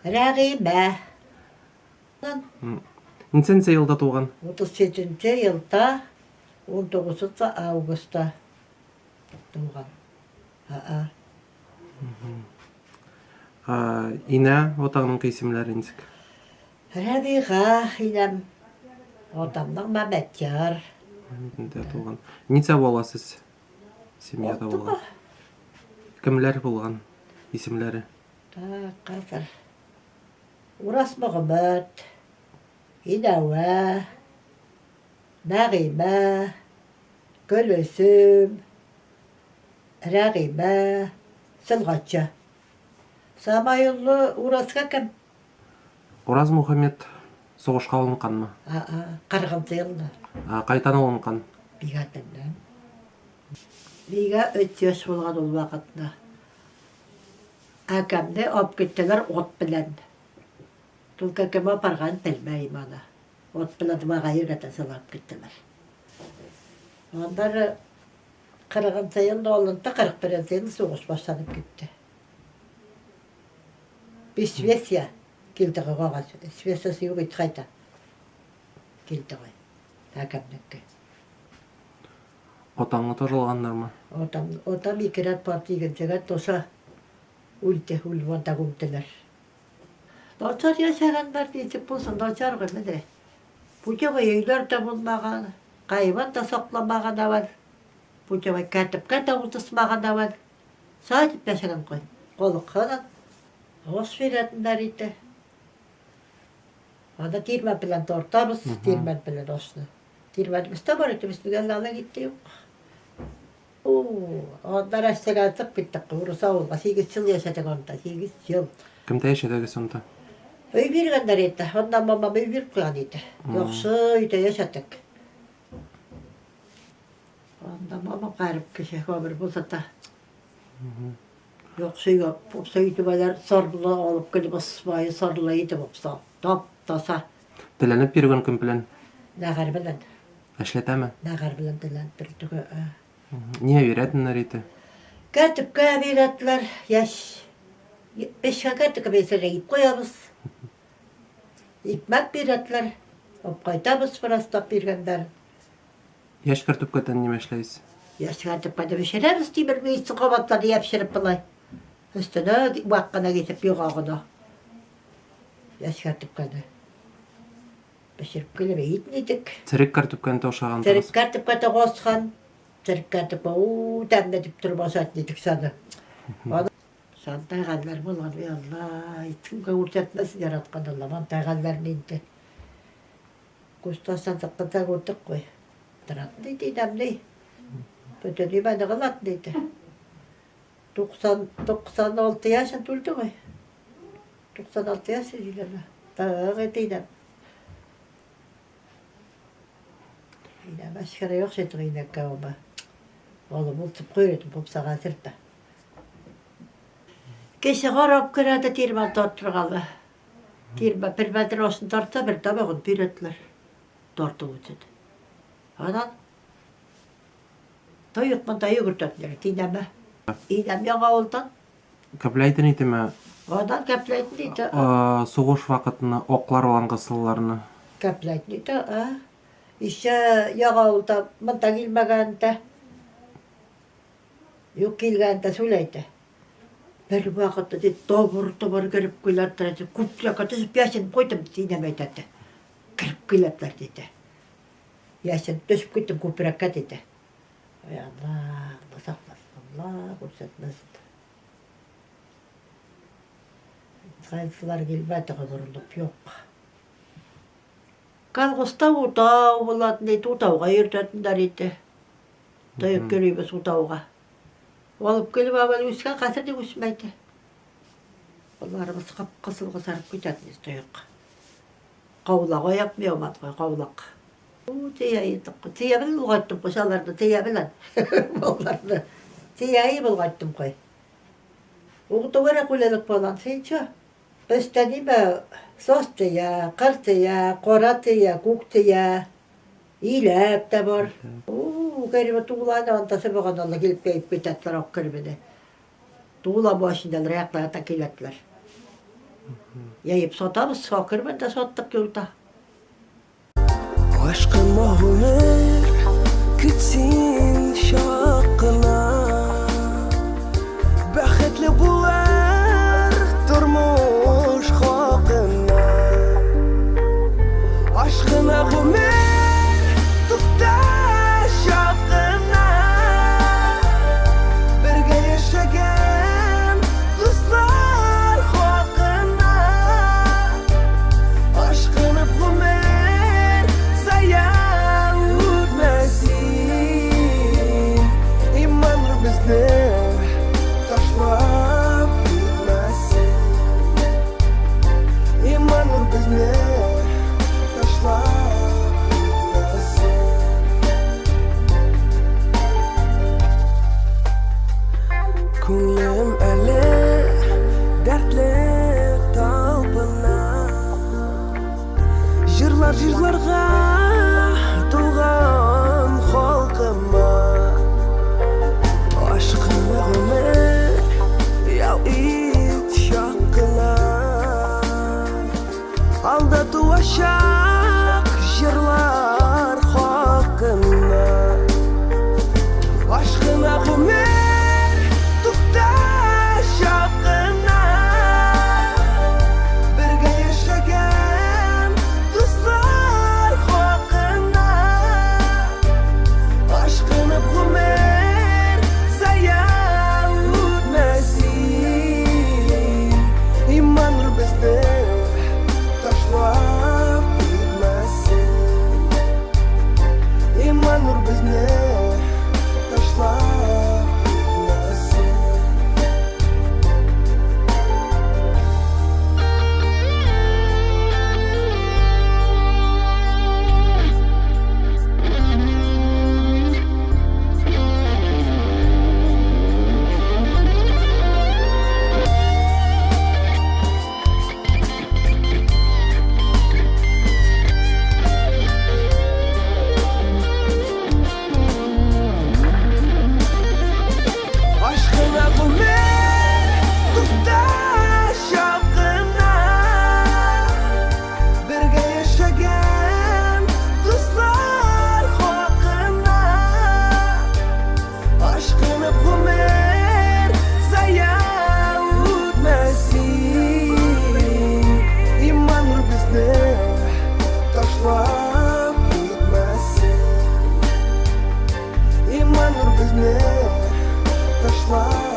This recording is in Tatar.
Рәгыймә. Ничәнче елда туган? 37 елда 19 августта туган. А-а. Инә, атаңның исемнәре ничек? Рәбига инәм. Атамның Мәмәтьяр. Мәмәтьяр туган. Ничә бала сез семьяда булган? Кемләр булган исемнәре? Так, хәзер. Урас Мөхәммәт, Инәвә, Нәгыймә, Гөлесем, Рәгыймә, Сөлгатча. Самаюллы Ураска кем? Ураз Мухаммед сугышка алынканмы? А-а, кырыгынчы елны. А, кайтан алынкан? Бигатеннән. Миңа өч яшь булган ул вакытны. Әкәмне алып киттеләр ат белән. Только кем апарган белмәйм аны. Ат белән Вагай егете алып киттеләр. Аннары кырыгынчы елны алынды, 41 елны сугыш башланып китте. Известия килде кагаз. Известиясе юк иде кайта. Килде гой. Әкәмнеке. Атаңны тоже алганнармы? Атам, атам ике рәт партия игенчегә тоса үлде, үлеп анда күмделәр. Начар яшәгәннәр ничек булсын, начар гой менә. Путевой өйләр дә булмаган, хайван да сакламаган әвәл. Путевой кәтепкә дә утыртмаган әвәл. Сай дип яшәгән кой. Колыкханан аш бирәтеннәр иде. Аны тирмән белән тартабыз, тирмән белән ашны. Тирмәнебез дә бар иде, безнең әллә аны китте юк. О, анда Россиягә чыгып киттек, урыс авылга. 8 ел яшәдек анда, 8 ел. Кемдә яшәдегез анда? Өй биргәннәр иде. Анда мамам өй биреп куйган иде. Яхшы өйдә яшәдек. Анда мамам гарип кеше, гомер булса да. Яхшы өйгә, попса өй түбәләр сарлы алып килеп ысмай, сарлы иде попса. Тап-таза. Теләнеп йөргән кем белән? Нәгәр белән. Эшләтәме? Нәгәр белән теләнеп йөрдек. Нигә бирәтеннәр ите? Кәртепкә бирәтләр, яшь. Пешкән кәртепкә бирсәләр, ит куябыз. Икмәк бирәтләр. Алып кайтабыз бераз тап биргәннәр. Яшь кәртепкәдән нимә эшләйсез? Яшь кәртепкәдә пешерәбез тимер мичне кабатлап япшырып болай. Өстенә вак кына кисеп йога гына. Яшь кәртепкәне. Пешереп килеп итми идек. Терек кәртепкәне дә ашаган. Терек кәртепкә дә баскан. Терек кәртепкә у тәмле дип торып ашатын идек саны. Шундай хәлләр булган, ой Алла, һичкемгә күрсәтмәсен яраткан Алла, мондай хәлләрне инде. Күз тастан чыкканча күрдек куй. Торатын иде инәм ни. Бөтен имәне кылатын иде. 90, 96 яшен тулды гой. 96 яшь өйләнә. Тагы иде инәм. Инәм әшкәрә яхшы итеп инәккә оба. Алып ултып куйыр идем, попсага әзердә. Кеше карап керәде тирмән тарттыргалы. Тирмә бер мәтер асын тартса, бер табагын бирәделәр. Тарту өчен. Анан тоек монда йөгертәделәр, тинәмә. Инәм яңа авылдан. Кәпләйтен итеме? Анан кәпләйтен ите. Сугыш вакытны оклар белән кысылларны. Кәпләйтен ите, а. Еще яңа авылда монда килмәгәндә. Юк, килгәндә сүләйде. Бер вакытта ди, тобыр-тобыр кереп киләтләр ди. Күпләргә төшеп яшен куйдым, инәм әйтәде. Кереп киләтләр диде. Яшен төшеп киттем күпрәккә диде. Ой, Алла, Алла сакласын, Алла күрсәтмәсен. Кайсылар килмәде гомерлек, юк. Колхозда утау булатын иде, утауга йөртәтеннәр иде. Тоеп йөрибез утауга. Алып килеп әвәл үскән, хәзер дә үсмәйде. Боларыбыз кып-кызыл кызарып китә тоек. Каулак аяк яман каулак. У, тия идек. Тия белән улгайттым кой, аларны тия белән. Балаларны. Тия булгайттым кой. Угыту кирәк үләлек балан, син чё? Бездә нимә саз тия, кыр тия, кара тия, күк тия. Иләк тә бар. У, кербе туланы анда сөбәгән килеп кәеп китәтләр ак кербене. Тула башындалар, аяклары та киләтләр. Яеп сатабыз, сакырмын да саттык юлда. Ашкынма гомер, көт син чак кына. Бәхетле булыр тормыш хакына. Ашкына гомер, тукта чак кына. Бергә яшәгән дуслар хакына. Ашкынып гомер зая үтмәсен. Иманнар безне ташлап китмәсен. Иманнар безне ташлап китмәсен. Күңелем әле дәртле талпына. Җырлар җырларга тулган халкыма. Ашкына гомер, ял ит чак кына. Алда туачак җырлар хакына. Ашкына гомер, тукта чак кына. Бергә яшәгән дуслар хакына. Ашкынып гомер зая үтмәсен. Иманнар безне ташлап китмәсен. Иманнар безне ташлап китмәсен. Ашкына гомер, тукта чак кына. Бергә яшәгән дуслар хакына. Ашкынып гомер зая үтмәсен. Иманнар безне ташлап китмәсен. Иманнар безне ташлап.